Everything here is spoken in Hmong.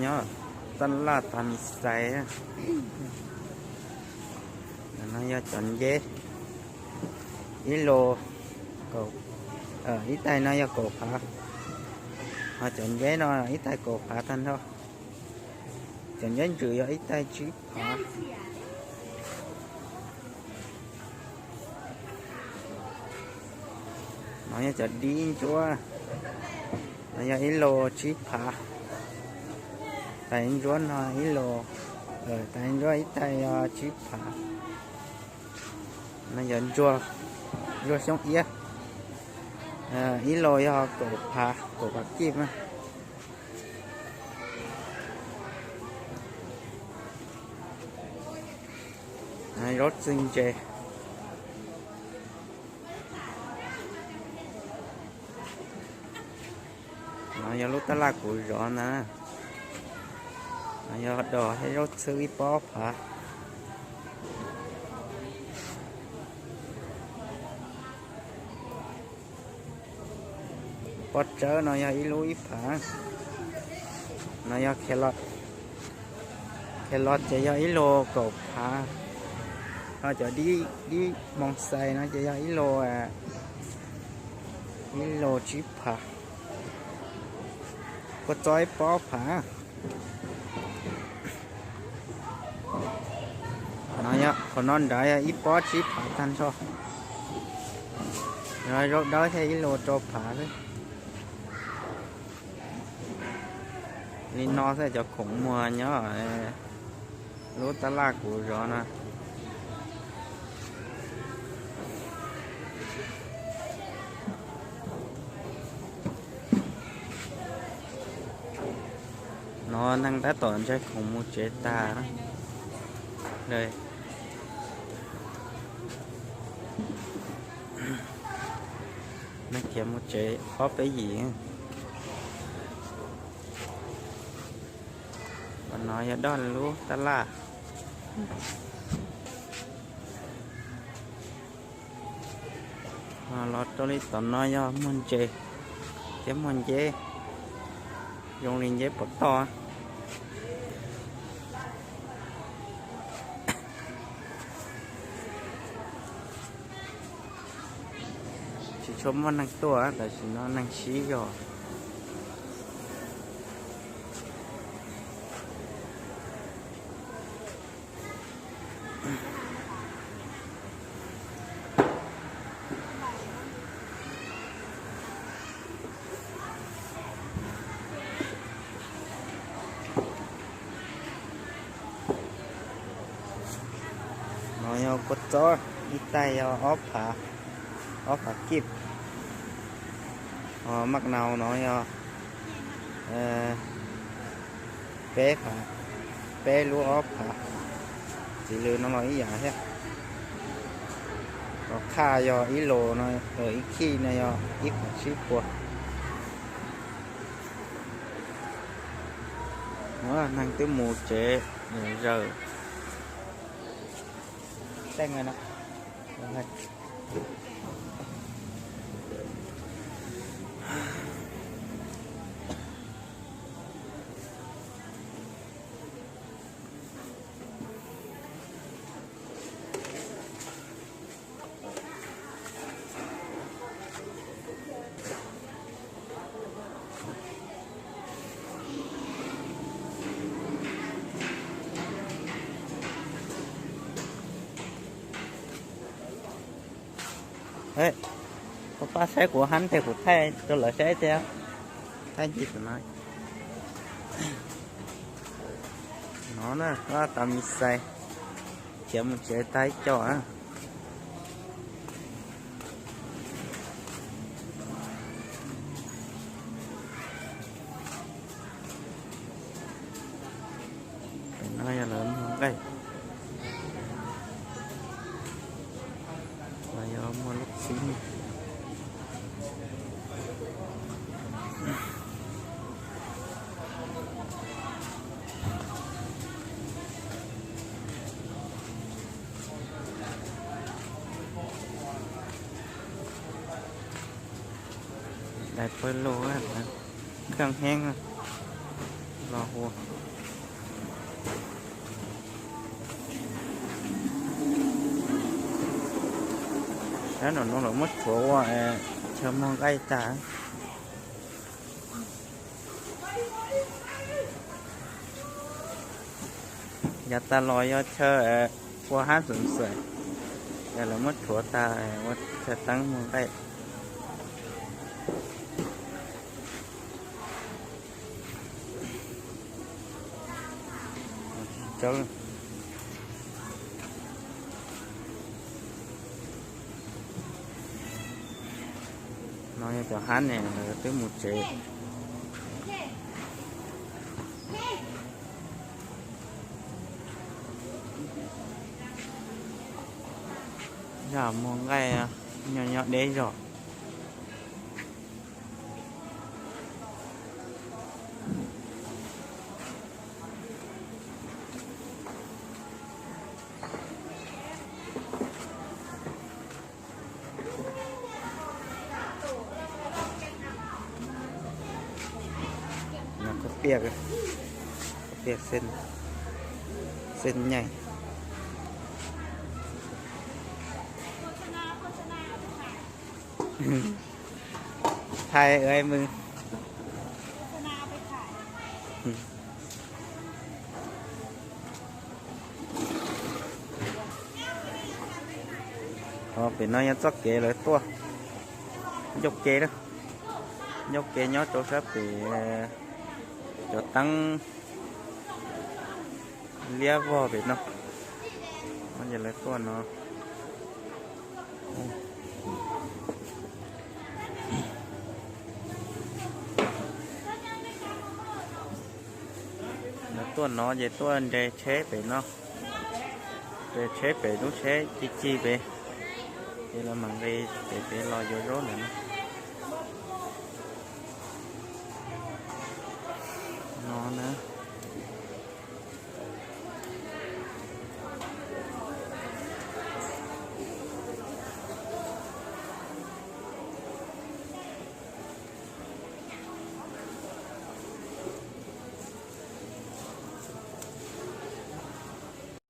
Nyob taj laj tas mis xais. No yog cov nceb, ib lus, ib tais no yog kaum phav. Ho cov nceb no ib tais kaum phav tag nrho. Cov nceb ntsws yog ib tais tsib phav. No yog cov dib ntsuab, no yog ib lus tsib phav. Tais ntsuab no ib lus, tais ntsuab ib tais yog tsib phav. No yog ntsuag, ntsuag xyoob iab, ib lus yog kaum phav, kaum phav kib na. Zaub txwj ntse. No yog lub taj laj kuv zov ntag. No yog dos thiab zaub txhwb ib pob phav. Pob tsawb no yog ib lub ib phav. No yog khe los, khe los ces yog ib lus kaum phav. Ho cov dib, dib moos xais no ces yog ib lus, ib lus tsib phav. Kua txob ib pob phav. No yog qhov no nrad yog ib pob tsib phav tag nrho. Yog zaub dawb thiaj ib lus rau phav xwb. Li no xwb cov khoom muag nyob lub taj laj kuv zov no. No neeg tab tom ntsaig khoom mus tsev tag. Neeg khiav mus tsev ob peb yim. Qhov no yog doj lub taj laj. Los rau li tom no yog muag ntses thiab muag nceb, zoo li nceb pov toj. Tsis tshua muaj neeg tuaj, tam sim no neeg sib zog. No yog kua txob, ib tais yog ob phav, ob phav kib. Ho maj nau no yog peb phav, peb lub ob phav. Txiv lws no los ib yam thiab. Ho khaj yog ib lus no, ib khij no yog ib phav tsib puas. Neeg twb mus tsev zaws. Koj pab saib kuv hab tes kuv thaij rau lawv saib thiab. Thaij ncig tus no. No na, tas mis xais, khiav mus tsev tag ib co na. No yog lawv muag nqaij, los yog muag lub xib. Dais pawg lug, kheej heev. Hu, sab nraum no lawv muab rhuav ua chaw muag nqaij tag. Yav tas los yog chaw ua hab xwm xwm, yog lawv muab rhuav tag ua chaw teeb muag nqaij. No yog cov hab ne, lawv twb mus tsev. Zaj muag nqaij nyob nyob deb zog. Khaub piaj, khaub piaj xeeb nyaim. Thaij ua mws. Pem no yog txoj kev lawv tuaj ncauj ke, ncauj ke nyob rau sab pem cov teeb liab vog pem no. Ces lawv tuaj no. Lawv tuaj no ces tuaj nres tsheb pem no, nres tsheb pem lub tsheb ci ci pem, ces lawv mam nqis pem pem los yuav zaub ntawm no na.